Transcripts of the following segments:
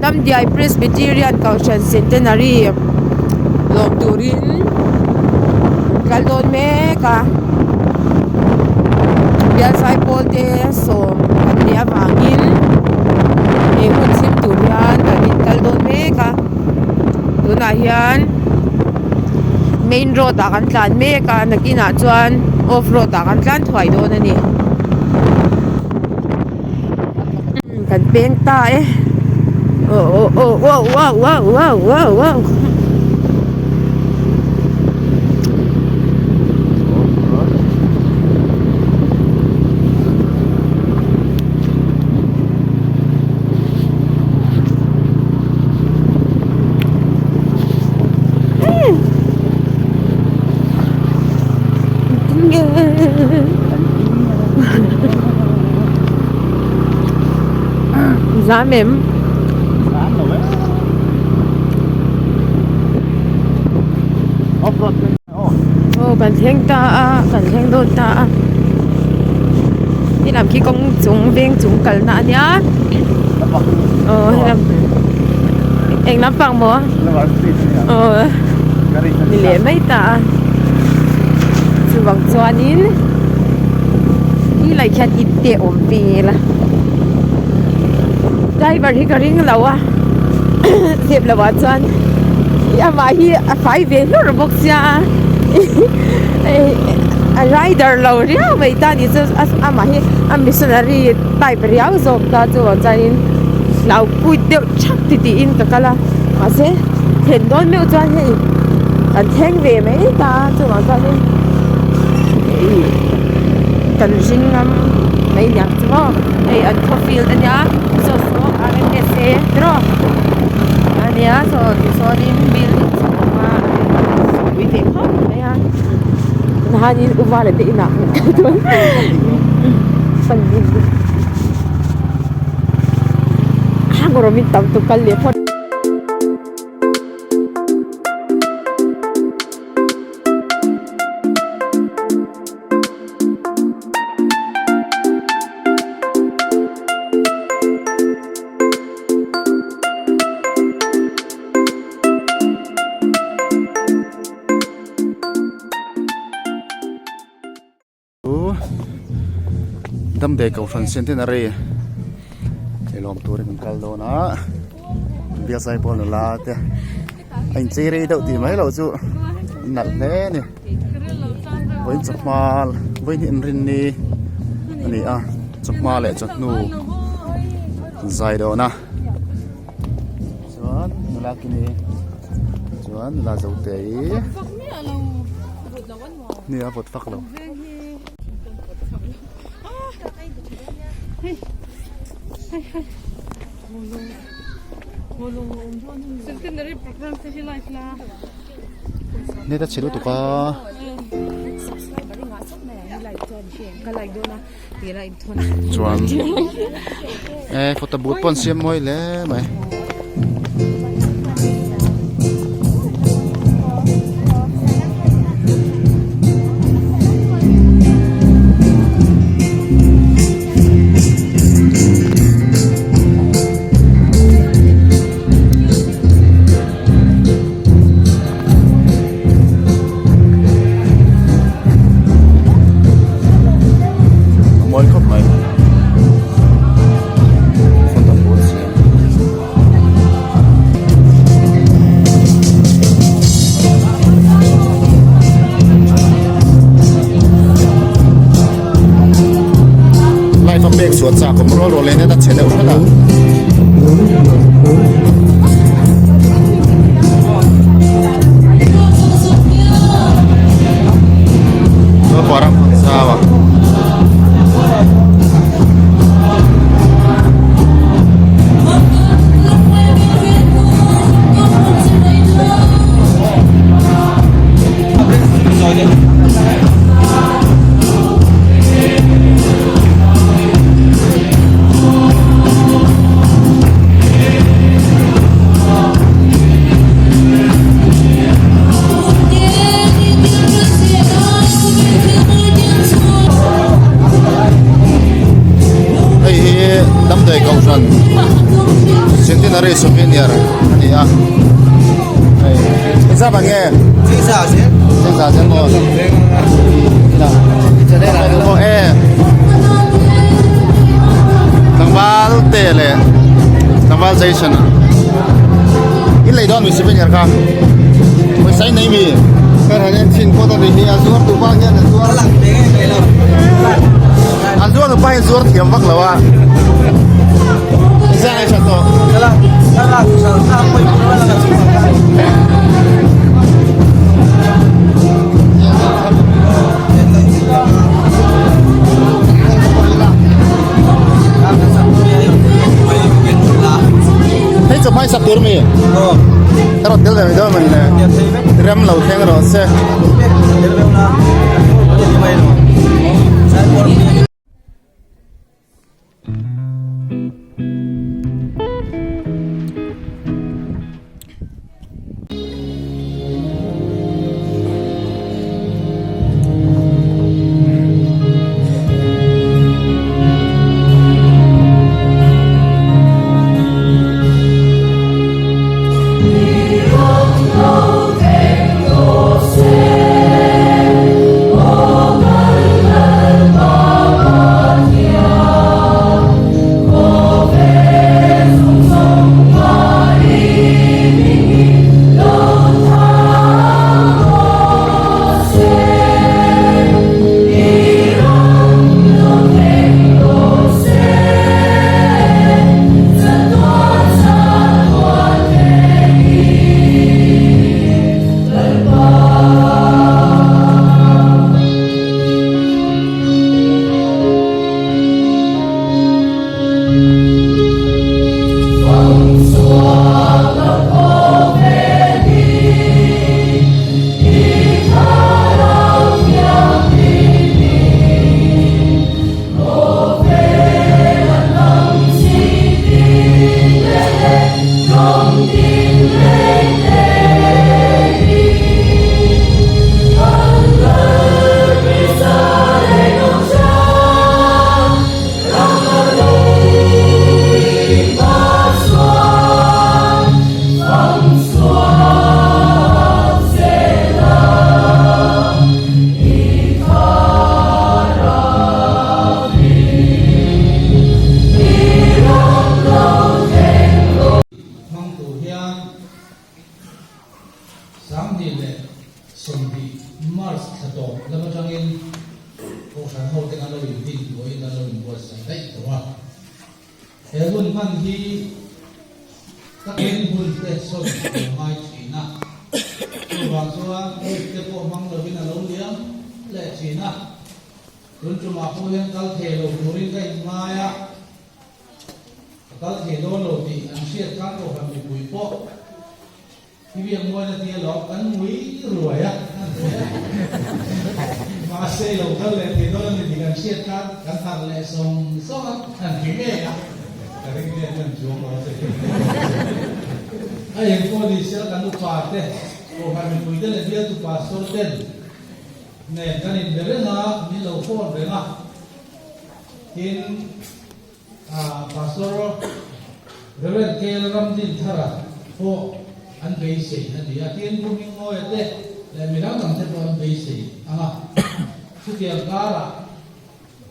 Damdiai Presbyterian Kohhran Centenary lawm turin an kal dawn mek a bialsai pawl te sawm an nih avangin he hun chhim tur hian kan in kal dawn mek a tunah hian main road ah kan tlan mek a nakinah chuan off road ah kan tlan thuai dawn a ni. Kan peng ta e aw aw aw wow wow wow wow wow wow Zam em? Zam lo e. Off road kan aw. Aw kan thleng ta a, kan thleng dawn ta a. He lam khi kawng chung veng chung kalna a nia. Aw he lam eng lampang maw? Aw ni leh mai ta a. Chuvang chuanin khi lai khian in te awm vel a driver hi ka ring lo a zep lo ah chuan amah hi a fai ve hlur bawk sia a rider lo riau mai ta ni chu amah hi a missionary type riau zawk ta chuvang chuanin hlau pui deuh thak ti tiin ka kal a mahse thlen dawn meuh chuan hei kan thleng ve mai ta a chuvang chuanin ih kan ring ngam mai niang chu maw hei an khaw field a nia saw saw r m s a tiraw a nia saw tichuanin building chu a awm a pui teh khawp mai a nahanin u vala te inah kan kal dawn hang rawmin tam tuk kal leh phawt. Damdawi kohhran centenary lawm turin an kal dawn a bial zaipawl nula te a inchei rei deuh tih mai loh chu an nalh hle a ni vawiin chawhma vawiin hi inrinni a ni a chawhma leh chawhnu an zai dawn a chuan nula kini chuan nula zote hi. Ni a vawt vak lo. Net a chhe lutuk a. Chuan e photo booth pawh an siam mawi hle mai. A mawi khawp mai photo booth siam light a pek chhuah chak awm rual rual in a chhe deuh hret a. Hei kohhran centenary souvenir a ni a hei engzat ang nge chengza zel maw e tlangval te leh tlangval jason in lei dawn mi souvenir kha pawisa in nei mi Kan han en chhin phawt a ni hi a zuar tu pa hian a zuar A zuar tu pa hian zuar thiam vak lo a Zan ai tha tawh. Hei chu hmaisak tur mi. Ka rawn tel ve mai dawn mawni le. Rem lo thleng rawh se. Hmang tur hian Sanghnih leh Sawmhnih March thla tawp lam atangin Kohhran hote kan lo intin tuahin kan lo inbuatsaih daih tawh a. He hun hman hi ka eng hun te sawn a lo ngai thin a, chuvang chuan week te pawh hmang lovin a lo liam leh thin a. Tun tumah pawh hian kal thei lo turin ka inngai a. Ka kal thei dawn lo tih an hriat khan Kohhran mipui pawh hi biak muan a ti alawm, kan ngui ruai a, an ti a. Mahse lo kal leh thei dawn a ni tih kan hriat khan kan harh leh sawng sawng a, an ti ngei a, ka ring let hman chuang lo a che. A eng pawh ni se kan upa te, Kohhran mipui te leh bialtu pastor ten nen kan inbe reng a, min lo phone reng a. Tin, Pastor Rev. KL Ramdinthara pawh an beisei a ni a, tin Pu Hmingmawia te leh mi dang dang te pawh an beisei ang a. Chutiang karah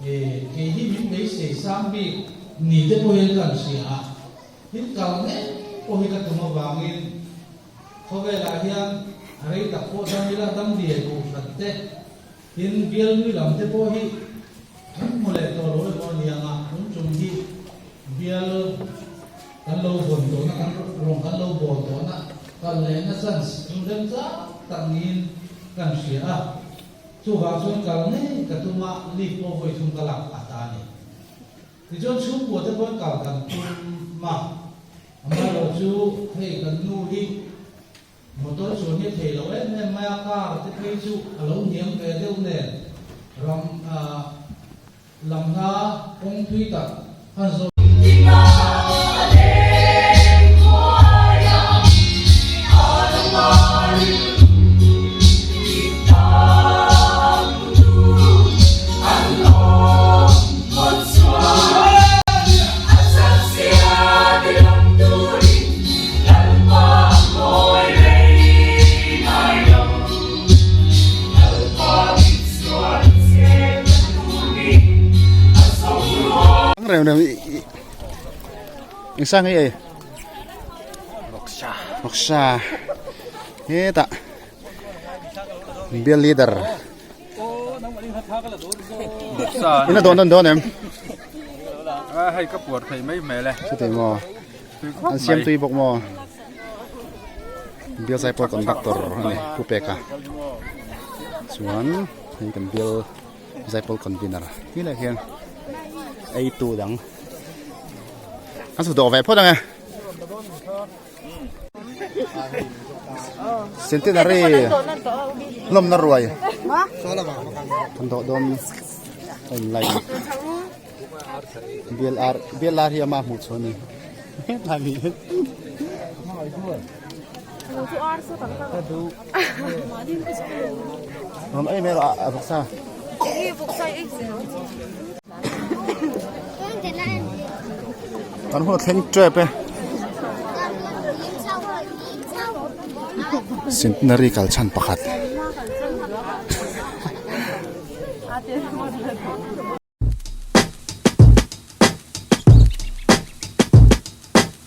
kei hi min beisei sang bik ni te pawh hian ka han hria a, tin kal mek pawh hi ka tum avangin khawvelah hian a rei tak pawh dam ila dam lian kohhran te Tin, bialnui lam te pawh hi an hmu leh tawh lo emaw a ni ang a, tun tum hi bial kan lo vawn tawhna, kan rawng kan lo bawl tawhna kal lehna chance chu remchang tak niin kan hria a. Chuvang chuan kal ngei ka tum a, leave pawh vawi thum ka lak a ta a ni. Tichuan chhungkua te pawhin kal kan tum a, amaherawhchu chu hei kan nu hi Motor chuan hi a thei lo em em mai a, car te phei chu a lo hniam ve deuh nen ram lamna kawng thui tak han zawh. Rem rem eng sang hi ei vawksa vawksa hetah bial leader ina dawn dawn dawn em hei ka puar thei mai hmel e chutei maw an siam tui bawk maw bial zai pawh conductor ani pu peka chuan hei kan bial Zaipawl convener ti lai hian ei tu dang an chhuk dawh ve phawt ang e centenary hlawmna ruai kan dawh dawn a in line blr blr hi ama hmuh chhuah a ni hetlai mi hi Rawn ei mai rawh a vawksa. Kan hun a thleng tep e. Centenary kal chhan pakhat.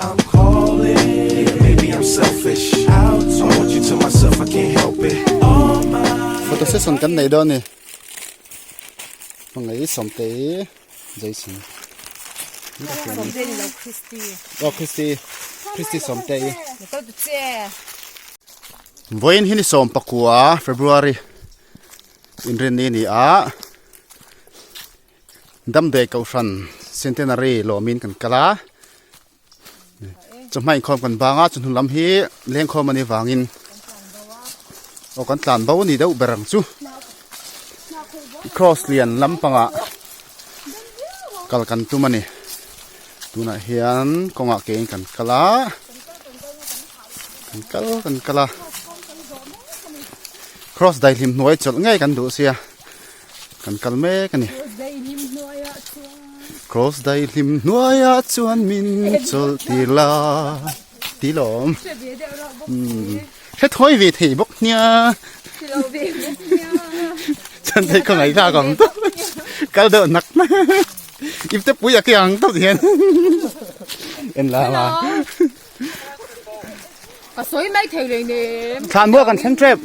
I'm calling. Yeah, maybe I'm selfish. I want you to myself, I can't help it. All my Photo session kan nei dawn ni. Hmangaih Sawmtei Jason. Sawmtei ni lo Christy. Oh Christy. Christy Sawmtei. Vawiin hi ni sawm pakua February inrinni ni a. Damdawi Kohhran Centenary lawmin kan kal a, chawhma inkhawm kan bang a, chawhnu lam hi lengkhawm a nih vangin aw kan tlan bo a ni deuh ber ang chu. Cross lian lampangah kal kan tum a ni. Tunah hian kawngah kein kan kal a, kan kal kan kal a, cross daihlim hnuai chawlh ngei kan duh sia. Kan kal mek a ni. Cross daihlim hnuaiah chuan min chawlh tir la ti lawm. Hre thawi ve thei bawk nia. Chuan thei ka ngaihthlak ang tawp. Kal deuh nak nak. Ipte pui a ke ang tawp hian. En la ma. Ka sawi mai thei lei nem. Thlan buak kan thleng tep.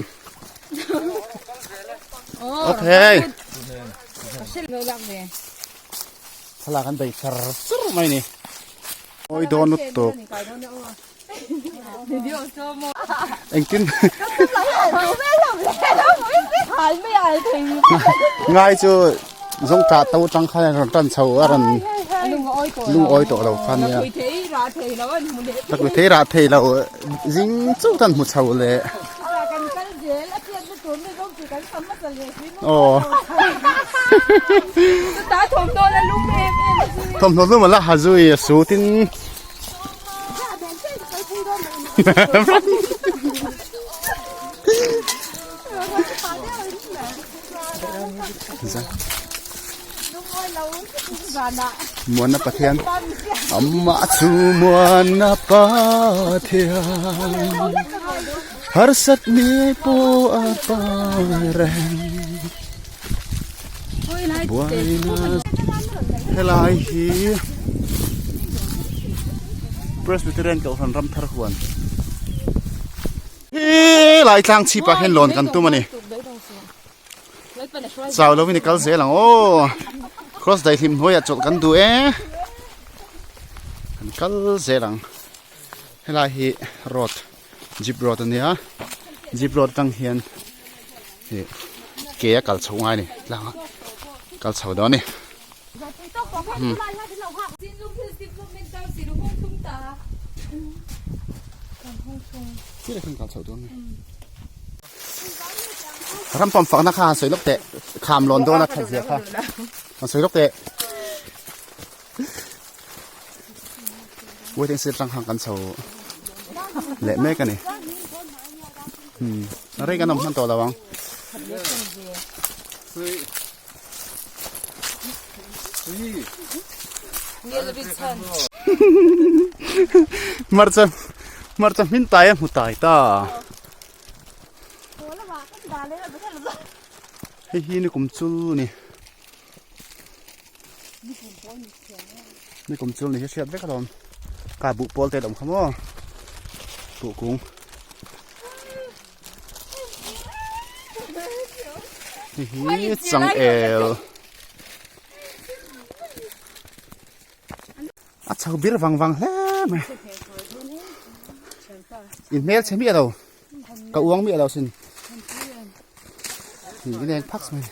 Okay. Thlalak an bei char char mai ni. Oi dawn lutuk. Engtin ngai chu zawng tah to tang khan a rawn tan chho a rawn lungawi tawh lo kha nia. Takpui thei rah thei lo zing chu kan hmu chho leh. Aw Thawmhnaw lum a la ha zui a suit in Muana Pathian Amah chu Muana Pathian Harsat ni pawh a pai reng Buaina Helai hi Presbyterian Kohhran Ramthar huan He lai tlang chhip ah hian lawn kan tum a ni. Chau lovin i kal zel ang aw. Cross daihlim hnuaiah chawlh kan duh e. Kan kal zel ang. Helai hi road jeep road a nia. Jeep road atang hian ih ke a kal chho ngai a ni tlang a kal chho dawn a ni. Ram pawm fakna kha han sawi lawk teh kham lawn dawn a that zia kha han sawi lawk teh waiting shed atang khan kan chho leh mek a ni rei kan awm hman tawh lo ang. Hmarcha hmarcha hmin tai a hmu tai ta. Hei hi ni kum chul ni. Nikum chul ni hi hriat vek alawm. Ka buh pawl te a awm kha maw buh kung. Hei hi changel. A chho bir vang vang hle mai. In hmel chhe miah lo. Ka uang miah lo sin. In eng phak mai.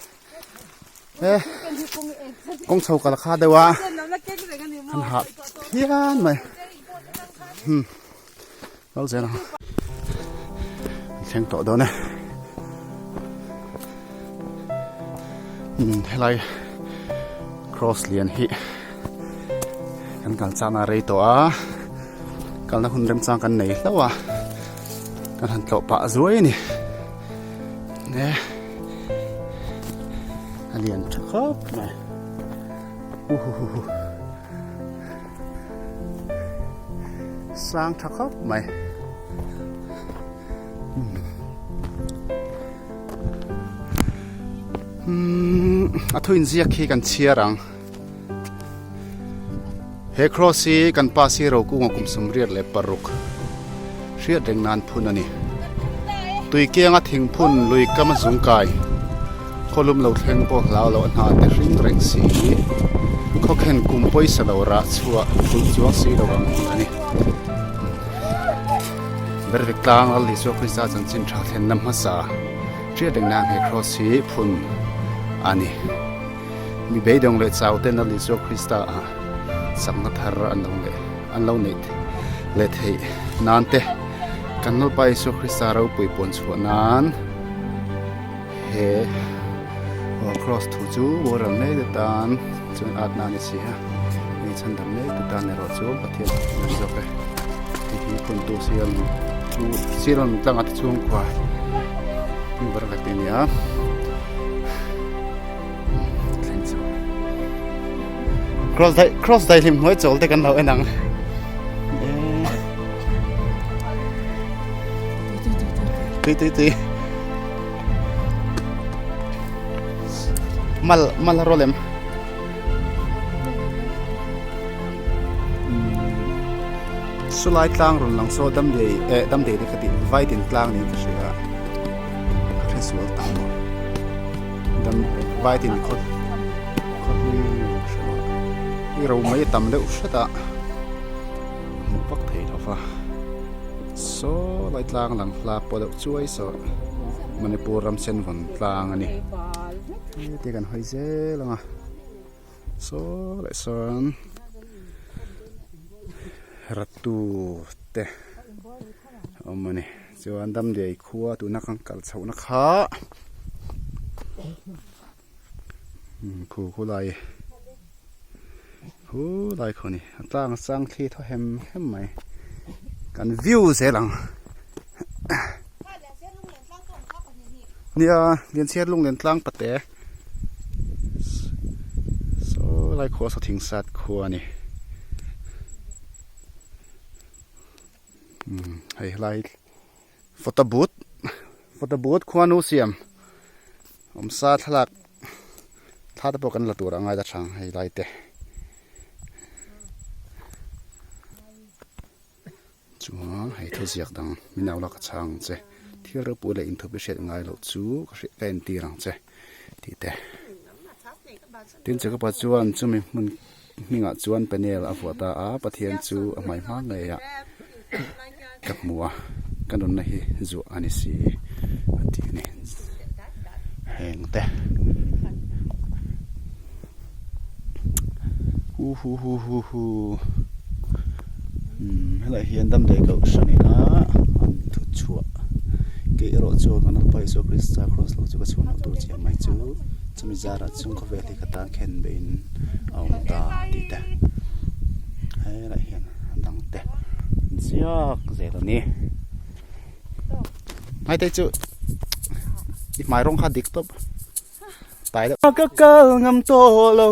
E kawng chho kal kha deuh a. Kan hah phian mai. Hmm. Kal zel ang. Thleng tawh dawn e. Hmm, helai cross lian hi kan kal chana rei tawh a. Kalna hun remchang kan nei hlauh a. Kan han tlawh pah zuai a ni. Ne. A lian tha khawp mai. Uhuhuhu. Sang tha khawp mai. Hmm. A thu inziak khi kan chhiar ang. He cross hi kan pa si ro kunga kum 36 hriat reng nan phun a ni. Tui kianga thing phun lui kam a zung kai. Khawlum lo thleng pawh hlau loh a hna te hring reng si. Khawkhen kum pawisa lo rah chhuah thulh chuang si lo ang tih a ni. Bervik tlang Lal Isua Krista chanchin tha thlenna hmasa hriat reng nan he cross hi phun a ni. Mi beidawng leh chau ten Lal Isua Krista ah chakna thar an lo leh an lo neih leh theih nan te kan Lalpa Isua Krista ropui puan chhuah nan He cross thu chu boral mek te tan chuan at na a ni si a, mi chhandam mek te tan erawh chu Pathian a ni zawk e. Hei hi phuntu siam chu siam tlanga te chhungkua ber vek a ni a. Thleng chho. Cross dai cross dai hlim hnuai chawl te kan lo en ang. Tui tui tui. Mal mal a rawl em? Sulai tlang rawn lang saw damdei eh damdei te ka tih vaitin tlang niin ka hria a ka hre sual ta maw dam vaitin khaw khaw hlui ka hre lo a i ro mai a tam deuh hret a hmuh vak thei lo va. Saw lai tlang lang hla pawh deuh chuai saw Manipur ram sen vawn tlang a ni heti kan hawi zel ang a saw leh sawn ratu te a awm a ni chuan Damdiai khua tuna kan kal chhohna kha khu khulai Khulai khaw ni a tlang a chang thli thaw hem hem mai kan view zel ang nia Lianchhiar lunglen tlang pate saw lai khua saw thing sat khua a ni hei helai photo booth photo booth khuanu siam awmsa thlalak thla te pawh kan la tur a ngai ta thang hei lai te chuan hei thuziak dang min au la ka chhang ang che thil ropui leh inthup i hriat ngai loh chu ka hriat ka entir ang che tih te tin Jacob-a chuan chumi hmun hmingah chuan Peniel a vuah ta a Pathian chu a hmai hma ngei ah ka hmu a ka nunna hi zuah a ni si a ti a ni heng te hu hu hu hu hu umm helai hian damdawi kohhran ina an thu chhuah kei erawh chuan kan Lalpa Isua Krista cross lo chu ka chhuah loh tur chiang mai chu chumi zarah chung khawvel hi ka tan khen beihin a awm ta tih te helai hian a dang te an ziak zel a ni hmaite chu i hmai rawng kha dik tawp tai deuh ka kal ngam tawh lo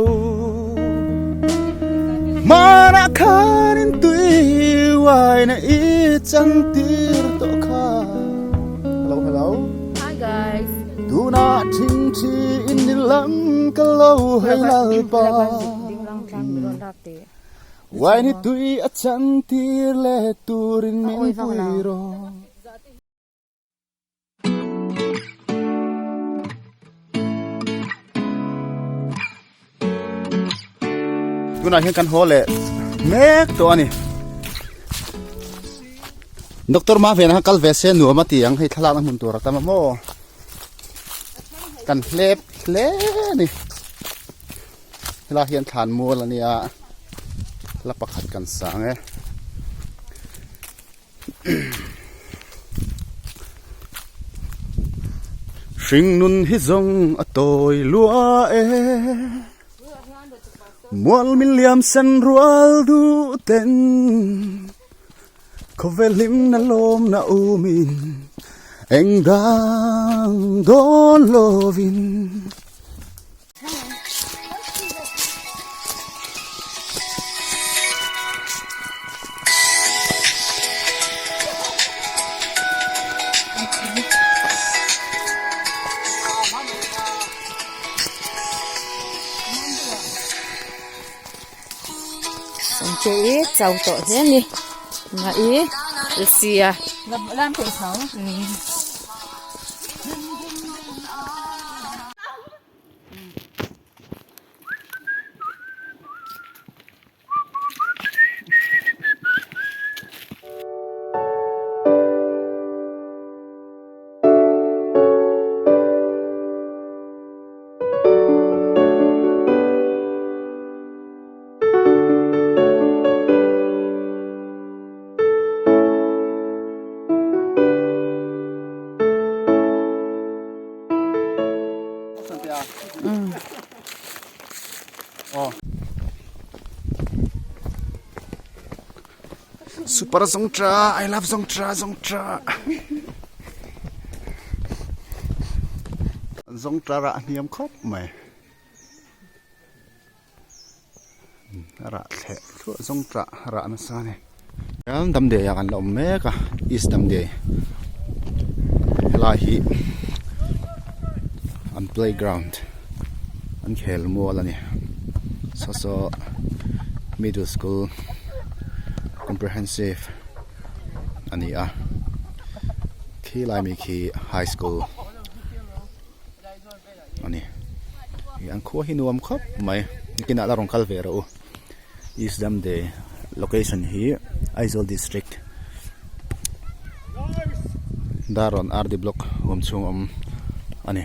hmanah khan in tui uai na i chan tir tawh kha hello hello hi guys tunah thing thi in ni lam ka lo hei lalpa. Wine hi tui a chan tir leh turin min pui rawh. Tunah hian kan haw leh mek tawh a ni. Doctor ma vena kal ve se nuam a ti ang hei thlalakna hmun tur a tam a maw. Kan hlep hle a ni. Helai hian thlan mual a nia hla pakhat kan sang e. Hringnun hi zawng a tawi lua e Mual min liam sen rual duh ten Khawvel hlimna lawmna umin eng dang dawn lovin. Sawmte i chau tawh hle a ni mah i sia. Super zongtra, I love zongtra, zongtra. Zongtra rah hniam khawp mai. A rah thleh thluah zawng tah rah nasa a ni. Hian Damdawi ah kan la awm mek a East Damdawi helai hi an playground an khel mual a ni saw saw middle school comprehensive a ni a khilai mi khi high school a ni ih an khua hi nuam khawp mai nikinah la rawn kal ve rawh u East Damdawi location hi Aizawl district Darlawn R D block huam chhung awm a ni.